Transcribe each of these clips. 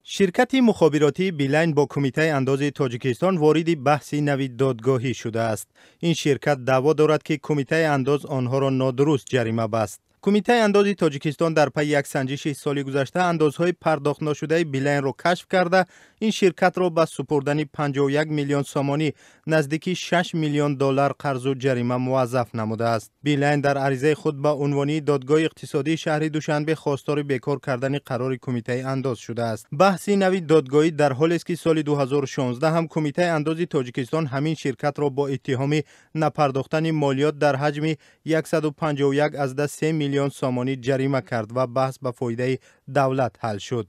Ширкати мухобиротии Билайн бо Кумитаи андози Тоҷикистон вориди баҳси нави додгоҳӣ шудааст. Ин ширкат даъво дорад, ки Кумитаи андоз онҳоро нодуруст ҷарима баст. Кумитаи андози Тоҷикистон дар пайи як санҷиши соли гузашта андозҳои пардохтношудаи Билайнро кашф карда, ин ширкатро ба супурдани 51 миллион сомонӣ, наздики 6 миллион доллар, қарзу ҷарима муваззаф намудааст. Билайн дар аризаи худ ба унвонии Додгоҳи иқтисодии шаҳри Душанбе хостори бекор кардани қарори Кумитаи андоз шудааст. Баҳси нави додгоҳӣ дар ҳолест, ки соли 2016 ҳам Кумитаи андози Тоҷикистон ҳамин ширкатро бо иттиҳоми напардохтани молиёт дар ҳаҷми 151,3 миллион сомонӣ ҷарима кард ва баҳс ба фоидаи давлат ҳал шуд.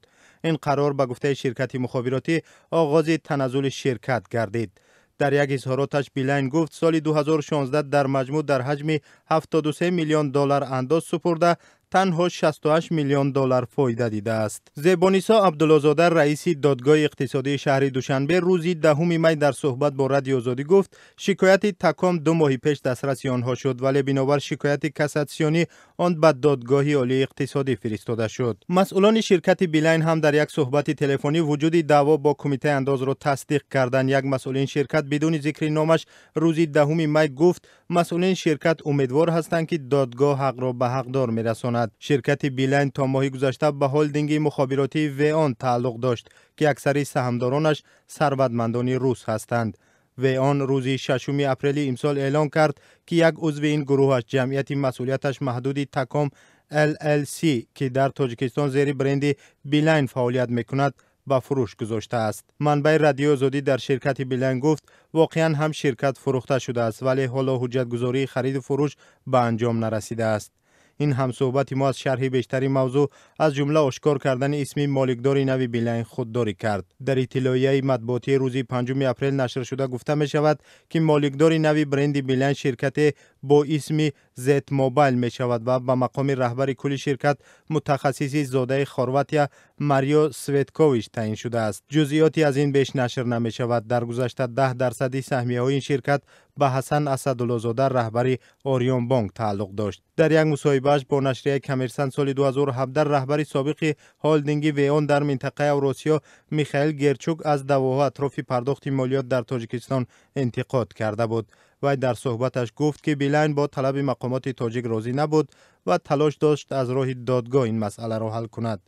Ин қарор, ба гуфтаи ширкати мухобиротӣ, оғози таназзули ширкат гардид. Дар як изҳороташ Билайн гуфт, соли 2016 дар маҷмӯъ дар ҳаҷми 73 миллион доллар андоз супурда, танҳо 68 миллион доллар фоида дидааст. Зебонисо Абдуллозода, раиси Додгоҳи иқтисодии шаҳри Душанбе, рӯзи 10 май дар суҳбат бо Радиои Озодӣ гуфт, шикояти Таком 2 моҳи пеш дастраси онҳо шуд, вале бинобар шикояти кассатсионӣ он ба Додгоҳи олии иқтисодӣ фиристода шуд. Масъулони ширкати Билайн ҳам дар як суҳбати телефонӣ вуҷуди даъво бо Кумитаи андозро тасдиқ карданд. Як масъулин ширкат бидуни зикри номаш рӯзи 10 май гуфт, масъулини ширкат умедвор ҳастанд, ки додгоҳ ҳақро ба ҳақдор мерасонад. Ширкати Билайн то моҳи гузашта ба холдинги мухобиротии Веон тааллуқ дошт, ки аксари саҳмдоронаш сарватмандони рус ҳастанд. Веон рӯзи 6 апрели имсол эълон кард, ки як узви ин гурӯҳаш, ҷамъияти масъулияташ маҳдуди Таком LLC, ки дар Тоҷикистон зери бренди Билайн фаъолият мекунад, ба фурӯш гузоштааст. Манбаи Радиои Озодӣ дар ширкати Билайн гуфт, воқеан ҳам ширкат фурӯхта шудааст, вале ҳоло ҳуҷҷатгузории хариду фурӯш ба анҷом нарасидааст. Ин ҳамсӯҳбати мо аз шарҳи бештари мавзӯъ, аз ҷумла ошкор кардани исми моликдори нави Билайн, худдорӣ кард. Дар иттилоияи матбуотии рӯзи 5 апрел нашршуда гуфта мешавад, ки моликдори нави бренди Билайн ширкате бо исми Z Mobile мешавад ва ба мақоми раҳбари кулли ширкат мутахассиси зодаи Хорватия Марио Светкович таъин шудааст. Ҷузъиёти аз ин беш нашр намешавад. Дар гузашта 10 дарсади саҳмияҳои ин ширкат ба Ҳасан Асадуллозода, раҳбари Ориёнбонк, тааллуқ дошт. Дар як мусоҳибааш бо нашрияи Коммерсант соли 2017 раҳбари собиқи холдинги Веон дар минтақаи Авросиё Михаил Герчук аз даъвоҳо атрофи пардохти молиёт дар Тоҷикистон интиқод карда буд. Вай дар суҳбаташ гуфт, ки Билайн бо талаби мақомоти тоҷик розӣ набуд ва талош дошт аз роҳи додгоҳ ин масъаларо ҳал кунад.